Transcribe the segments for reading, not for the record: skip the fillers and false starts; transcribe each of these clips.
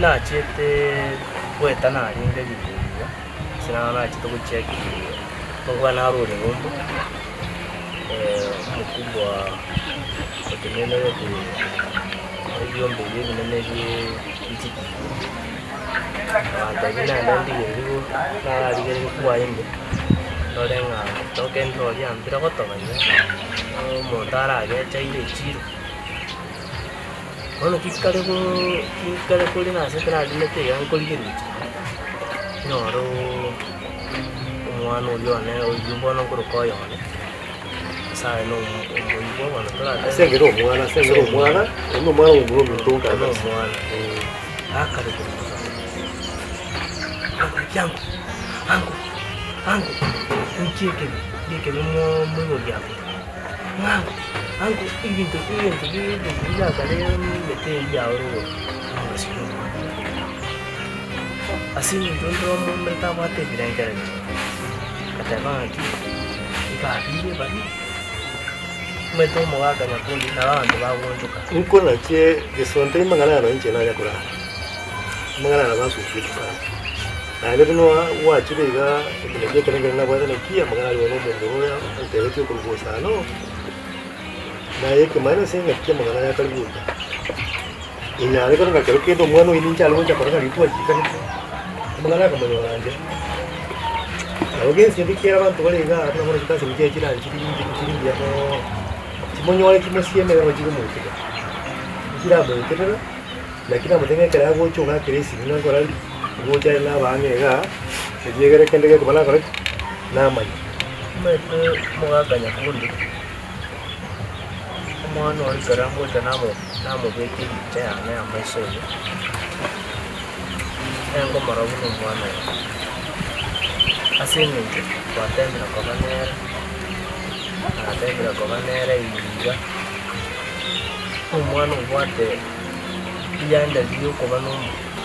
Nachiete goeta narenge riko iga, ase naro nachete gocheki omokubwa naro ore ng'umbu, omokubwa otenenerete ebiombe ebi ebinene bie chitibi, agantebia nagende ndigereriwu, nararigereria kwaye ime, ndore ng'a ritoke ndiro riambire gotoba iga, omonto arageche aire echiro. Bono tinkare goo tinkare kore nase tararimete iga nkorigereria ching'iti, nyore omwana oyio one oyio bono nkoroka oyone, ase aye na omo omoibwa bono toratebe. Ase engero omwana, ase engero omwana, oyo na omwana omomura ominto Oyo na omwana, gakare korwa agotebia ango, ango, ango, inki ekebe, inki ekebe mo moibori akwe. Ng'a ango ebinto ebinto ebinto birakare emete eyio yao rogoro, omogasio na omwana. Ase eng'encho onde omomura tabwate ebirengererio, agateba ng'aki, ebabeire baria, omanyete omogaka nyakundi nabo abanto bagoonchoka. Nkonache gesonte amang'ana aya inche nanya korara, amang'ana aya nabasukete sana. Naende buna gwachire iga ekerecha ekere ekero nabwate naki amang'ana aria bono omomura oyo antebetie okorwa bosa no, naye ekemanyererio ase engaki amang'ana aya akare gocha, inyare kore ng'a kero kende omwana oyio ninche are gocha korora ng'a riria twachikanete, amang'ana akamonyora nchera. Nabo gento kende kiare abanto bare igaa buna bono chikaseni chiaye chiranchiri nchiri mbuya mono, chimonyore chimosiemere nabo chigomoitera, nchiramoiterera. Naki namotebia ekero agocha ogakera esimi ng'a nkora ndi, ogocha are nabaang'e igaa, erio egere kende gekoba nakora ki? Namanye. Omanyete omogaka nyakundi, omwana oria ekero agocha namo namobeka ebicha yane amaiso eye, nengomorora buna omwana oye. Ase eng'encho twatembire koba nere, natembire koba nere iga. Omwana obwate rianda riokoba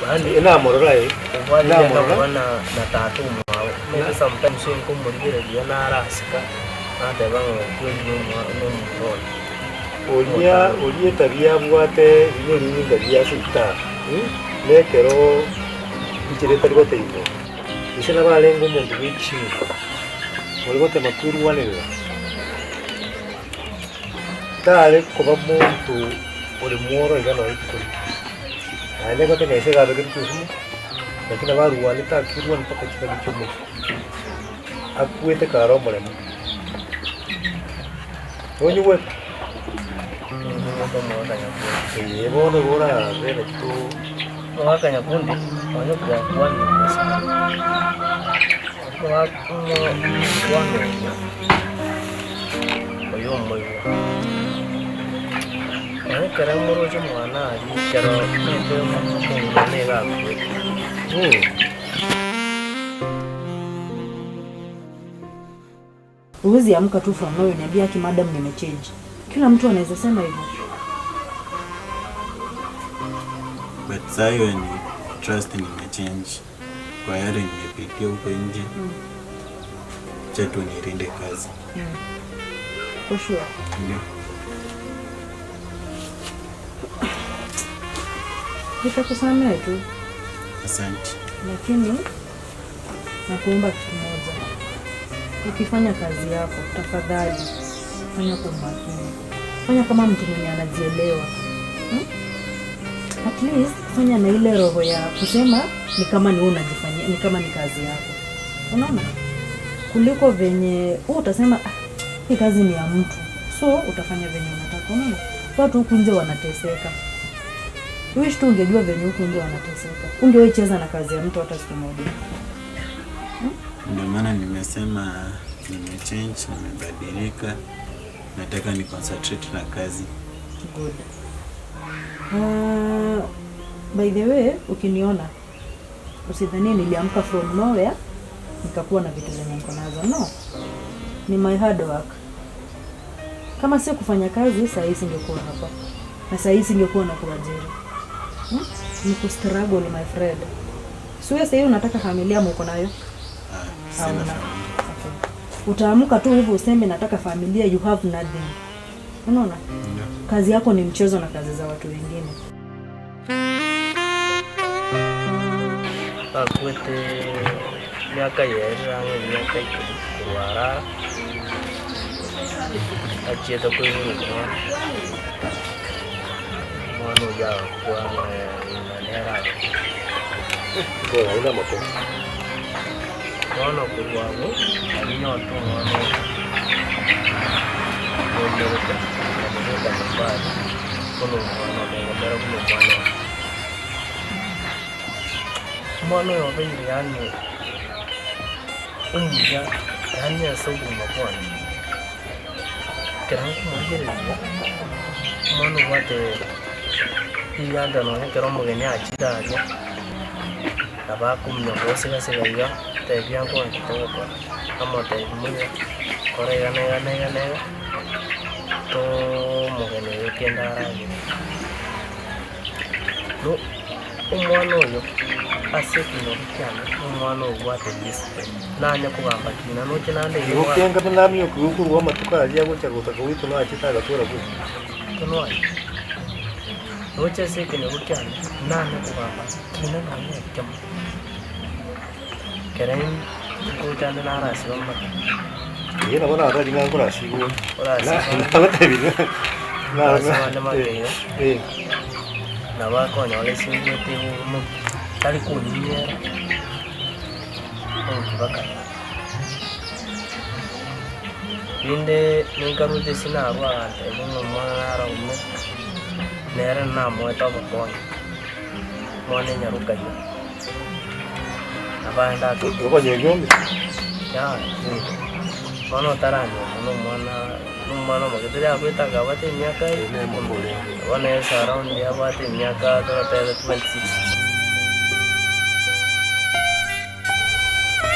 yaani Namorora aye, obwate rianda namorora. koba na na tata omwabo. Omanyete sometimes nkomorigereria naraseka, nateba ng'a kweri na omonto one. Oria oria etabia abwate riria rinyinga riria ase gitari, na ekero enchera etari gotebiwa, ise nabo arenge omonto bwe chinguru, ore gotema kwerwanerera. Tare koba monto ore mworo iga nonya rituko rimo. Naende ngoteba ise iga abegetwe esumu, lakini nabo arwanete akirwana mpaka chingaki chia omochie. Akwete kare omoremu. Nonyigwete? Ee bono igo orabe naki to. Omogaka nyakundi onye kwakwanire gose omwana oria oyo omoigwa. Nonya ekero moroche omwana aria ekero omanyete omong'ina nigo akwete. Huwezi amka tu from nowhere uniambie aki madam nimechange. Kila mtu anaweza sema hivyo. But sai when trust nimechange kwa yale nimepitia huko nje acha tu nilinde kazi. For sure. Ndio. Nitakusamehe tu Asante. lakini nakuomba kitu moja. Ukifanya kazi yako tafadhali fanya kwa umakini. Fanya kama mtu mwenye anajielewa. Hmm? At least fanya na ile roho ya kusema ni kama ni wewe unajifanyia, ni kama ni kazi yako. Unaona? Kuliko venye wewe utasema ah, hii kazi ni ya mtu. So utafanya venye unataka. Unaona? Watu huku nje wanateseka. Wish tu ungejua venye huku nje wanateseka. Ungewahi cheza na kazi ya mtu hata siku moja. Ndio maana nimesema nimechange, nimebadilika. Nataka ni concentrate na kazi. Good. Uh, by the way, ukiniona usidhanie niliamka from nowhere nikakuwa na vitu zenye niko nazo. No. Ni my hard work. Kama sio kufanya kazi, saa hii singekuwa hapa. Na saa hii singekuwa na kuajiri. Hmm? Ni kustruggle my friend. Si wewe saa hii unataka familia ama uko nayo? Ah, sina Hauna. familia. Okay. Utaamka tu hivyo useme nataka familia, you have nothing. Unaona? Ndio. Kazi yako ni mchezo na kazi za watu wengine. Bakwete emiaka yaerire ang'e emiaka ikomi korwa arara, achiete koibora omwana, omwana oyio agakwa ng'ina nere agakwa. Nkoraire amakoro. Bono korwa abwo arinyote omwana oyo omerete akamobeka nyomba aria buna omwana one, ngomera buna omwana one. Omwana oyo obeire yaani omuya yaani ase obogima bwane, ekero nkomorigereria, omwana obwate rigianda nonye ekero omogeni achire aria, nabo akominyoka gosigasega iga, tebia nkoanchete gokora, amotebia muya, kora iga na iga na iga na iga, toooo omogeni oyo kende aragere. Omwana oyo ase ekenyoro kiane nomwana obwate discipline, nanye kogamba kina noche naende Igo kenga buna namiokiwe korwa amatuko aria agocha gotaka goitwa nachete agatora buna. Tonwani, noche ase ekenyoro kiane nanye kogamba kina nonye ekemo, ekere ngocha ande narasibe amatuko. Eeh nabo narari ng'a nkorasigwe. Orasibe ande. Nagotebirie. Orasibe ande makeigo. Eh. Nabo akonyora esingwete omokia, tari konyinyera, onkibakana. Rinde ninkaruche ase narwa agantebia ng'a omwana naro ime, nere namoete obokonyi, omwana enyaroka eyio. Nabo aende ake. Okonywa Yaya, bono otaranyuoma na omwana na omwana omoke tari akwete akabwate emiaka bono ase around abwate emiaka toratebe 26.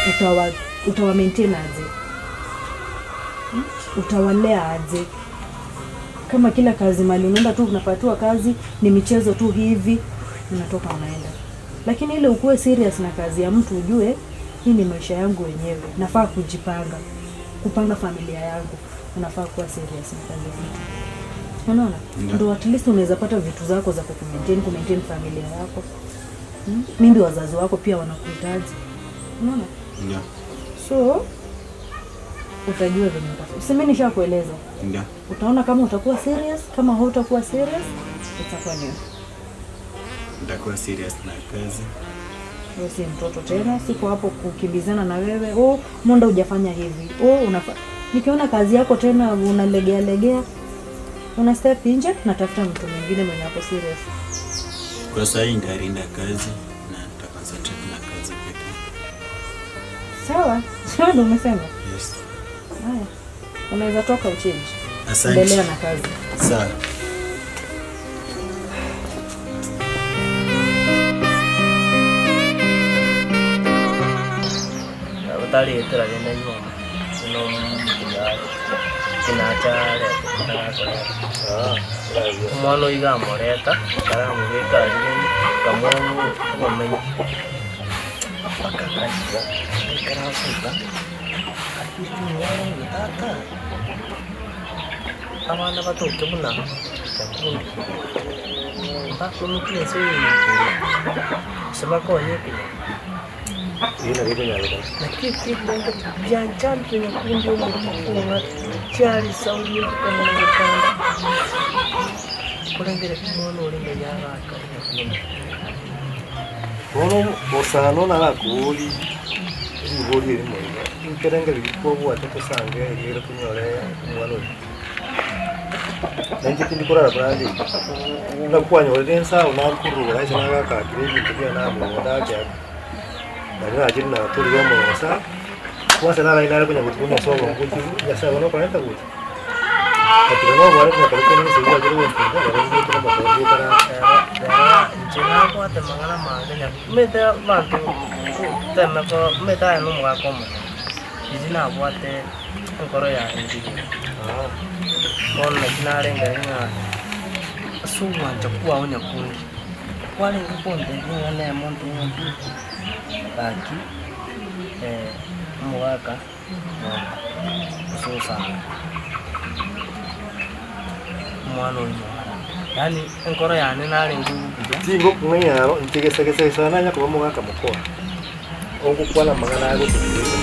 Utawa utawa maintain aje? Hmm? Utawalea aje? Kama kila kazi mali unaenda tu unapatiwa kazi ni michezo tu hivi, unatoka unaenda. Lakini ile ukuwe serious na kazi ya mtu ujue hii ni maisha yangu wenyewe, nafaa kujipanga, kupanga familia yangu, unafaa kuwa serious na kazi ya mtu. Unaona? Ndio at least unaweza pata vitu zako za kukumaintain, kumaintain familia yako. Hmm? Mimbi wazazi wako pia wanakuhitaji. Unaona? Ndio. So utajua venye utafanya. Si mimi nishakueleza. Ndio. Utaona kama utakuwa serious, kama hutakuwa serious itakuwa ni Nitakuwa serious na kazi. wewe si mtoto tena, siko hapo kukimbizana na wewe. Oh, mbona hujafanya hivi? Oh, unafa nikiona kazi yako tena unalegea legea, una step nje, natafuta mtu mwingine mwenye ako serious. Kwa sasa hii nitarinda kazi na nitaconcentrate na kazi pekee. Sawa, sawa, ndio umesema. Yes. Haya, unaweza toka uchange, Asante. endelea na kazi. Sawa. Otarietera rende nyuma, buna omotiga kinacha arete tarakoreta. Omwana oyo iga amoreta, akaramobeka aria rende, akamoa obomenyo, mpaka akasiba, ekero asuka, akabwati omwana oyo tata, abana batoke buna nyakundi, mbakumeti ense eye igoro, gose bakonye ekenyoro. Eyio nabo ekonyarekana. Naki ekerongo bianchandire nyakundi omorimo ng'a chiari sauri ebuka na gotanda korengere omwana orenge yagaka nyakundi. Bono bosano narakoborie riborio erimo iga, nkerengereria kwabwate tosange eriere tonyore omwana oyio. Na inche tindi korara buna ande iga, buna kwanyorire ensago nakorora ase nagakakire ebinto biane namogondo ake ake, nario nachire natorire omogosa, kwanza naraye nare konya gotuka omosa obo ngochi nyasaye bono okorenta gocha, ngatiga nobware ngakora kende gose bwachire gontinda nabo ngocha nomotondo okara. Rero rero inche nabwate amang'ana amange nyaku omanyete abanto toteme ko omanyete aye na omogaka omonene, riria nabwate enkoro yaye engiya. Bono naki narengere ng'a ase ogwancha kwao nyakundi, kwarenge kontebia ng'a nemo ntebe ng'a gaki omogaka gose osanga omwana oyo mwana, yaani enkoro yane narenge buya. Tingokong'aina aro, inche gesa gesa gesa nanya koba omogaka mokoa. Ogokwana amang'ana aya gototigete.